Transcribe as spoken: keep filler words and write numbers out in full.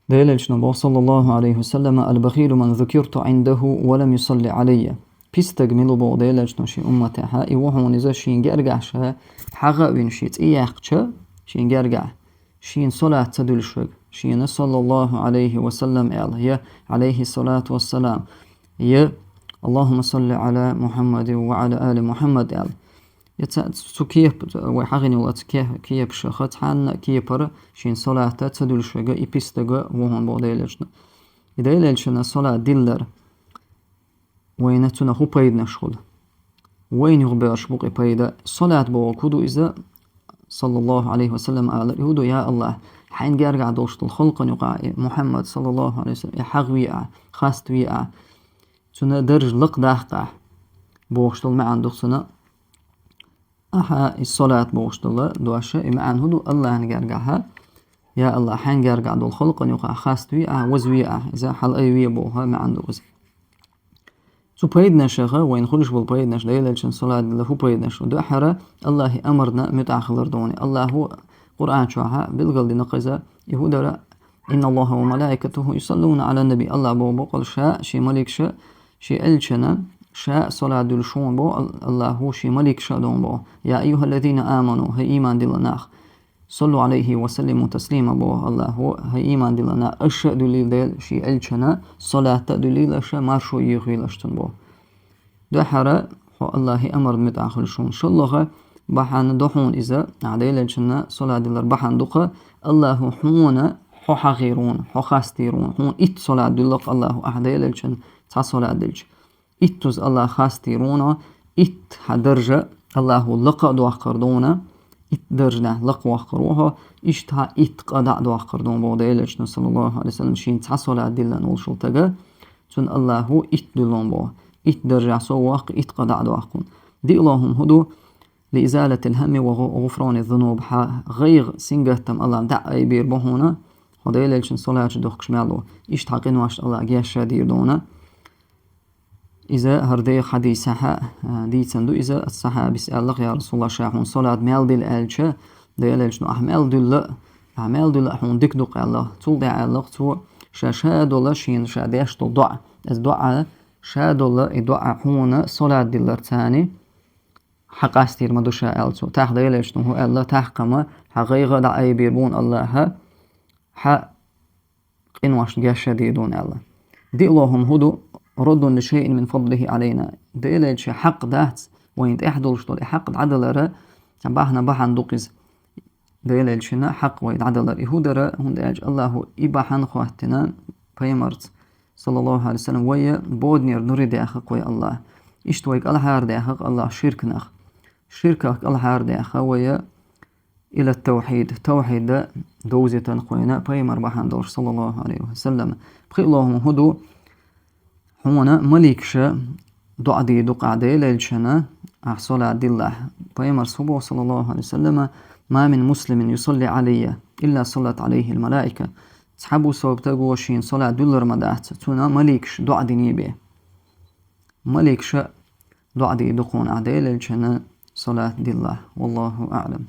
Делан Элчано боху, саллаллаху алейхи ва саллама: «Аль-бахилу ман зукирту индаху ва лам юсалли алайя». Пистаг мила боху Делан Элчано шен умматехьа, и ву хьуна иза шен гергахь ша хьагӀа а вина шен цӀе яьккхича, шен гергахь, шена салат ца дуьллуш верг, шена саллаллаху алейхи ва саллам аьлла, я алейхи салату вассалам, я Аллахумма салли ала Мухаммадин ва ала али Мухаммад аьлла. Я ца-, цу кеп-, вай хьагӀина йолу цу ке-, кепашаха цхьанна а кепара шена салата ца дуьллуш верг и пистаг ву хьуна боху Делан Элчано. И Делан Элчано салат диллар, вайна цунах хӀун пайданаш хуьлу? Вайна юхабевлларш бу-кх и пайда. Салат бохург хӀун ду иза? Саллаллаху алейхи ва саллам алар и хӀун ду: «Я Аллахь, хьайн гергахь долуш долу халкъана юкъахь и Мухаммад, саллаллаху алейхи ва саллам, и хьагӀ ве ахь, хаставе ахь, цуьнан дарж лакхадаккха ахь», бохуш долу маьӀна ду-кх цуьнан. Ахьа и салат бохуш долу дош, и маьӀна хӀун ду? Аллахьан гергахьа, я Аллахь, хьайн гергахь долу халкъана юкъахь хаставе ахь, вазве ахь, иза хьалаайве боху маьӀна ду иза. Цу пайданашаха, вайна хуьлуш болу пайданаш, Делан Элчано салат диллар хӀун пайданаш ду? Дуьххьара Аллахьан амарна муьтӀахь хилар ду хьуна. Аллахьа Къуръан чохьа билгалдина-кх иза, и хӀун дара: «Инна Аллаха ва малаикатаху юсаллуна ала наби». Аллахь боху бакъалла ша шен маликаша, шен Элчана ша салат дуьллуш ву боху Ал-, Аллахьа шен маликаша а ду боху. «Я айюхаллазина аману», хӀай ийман дилла нах, «саллу алейхи ва саллиму таслима», боху Аллахьа, хӀай ийман дилла нах, аша а дуьллийла Дела шен Элчана, салат а дуьллийла аша, маршо а йохийла аша цунна боху. Дуьххьара хьо Аллахьан амарна муьтӀахь хуьлуш ву хьуна. ШолгӀа бахьана ду хьуна иза, ахьа Делан Элчана салат диллар бахьана ду-кх, Аллахьа хьуна хьо хьагӀийр ву хьуна, хьо хастийр ву хьуна. Хьуна итт салат дуьллу-кх Аллахьа ахьа Делан Элчана цхьа салат диллича. Иттуза Аллахьа хастийр ву хьуна, итт хьан даржа Аллахьа лакха а доккхур ду хьуна, итт даржехь лакха воккхур ву хьо, иштта хьан итт къа дӀа а доккхур ду хьуна боху Делан Элчано, саллаллаху алейхи ва саллам, шена цхьа салат диллина волуш волу стага, цунна Аллахьа итт дуьллу боху, итт даржехь сов воккху, итт къа дӀа а доккху хьуна. Диъ лохам хӀун ду? «Ли изалатил хӀамми ва гӀу-, гӀуфрани зунуб», хьан гӀайгӀа, сингаттам Аллахьа дӀа а айбийр бу хьуна, хьо Делан Элчана салат чу дохкуш мел ву. Иштта хьан къиношна Аллахьа геч а дийр ду хьуна. Иза хӀара дехачу хьадисехь а, а, дийцина ду иза, ас-сахьабис аьлла-кх: «Я Расулаллахь, ша хьуна салат мел дилла», аьлча, Делан Элчано: «Ахьа мел дуьллу, ахьа мел дуьллу, хьуна дика ду-кх», аьлла. Цул тӀаьхьа аьлла-кх цо: «Ша, ша долу шена ша деш долу доӀа. Иза доӀа, ша долу и доӀа хьуна салат дилларца хьан къастийр ма ду ша», аьлла цо. ТӀаккха Делан Элчано хӀун аьлла? «ТӀаккха-м хьан гӀайгӀа а дӀа айбийр бу хьуна Аллахьа, хьан къиношна геч а дийр ду хьуна», аьлла. Диъ лохам хӀун ду? «Раддун ли шайин мин фадлихи алейна». Делан Элчан хьакъ дац, вайна тӀехь долуш долу и хьакъ дӀадалара, цхьа бахьана, бахьана ду-кх иза. Делан Элчан хьакъ вай дӀадалар и хӀун дара, хӀунда аьлча Аллахьа и бахьана хӀоттийна пайхамарца, саллаллаху алейхи ва саллам, вай боданера нур даьхна-кх вай Аллахьа. Иштта вай кӀелхьардаьхна-кх Аллахьа ширках. Ширках кӀелхьардаьхна вай илат-тавхьид, тавхьид довзийтина-кх вайна пайхамар бахьана долуш, саллаллаху алейхи ва саллам. Пхи лохам хӀун ду? Хьуна маликаша доӀа дийр ду-кх ахьа Делан Элчана, ахьа салат диллахь. Пайхамара хӀун боху, саллаллаху алейхи ва саллама: «Ма мин муслимин юсалли алайя, илла саллат алейхил малаика». Цхьаболу стага шена салат дуьллур ма дац, цунна маликаша доӀа диний бен. Маликаша доӀа дийр ду-кх хьуна ахьа Делан Элчана салат диллахь. Валлаху аълам.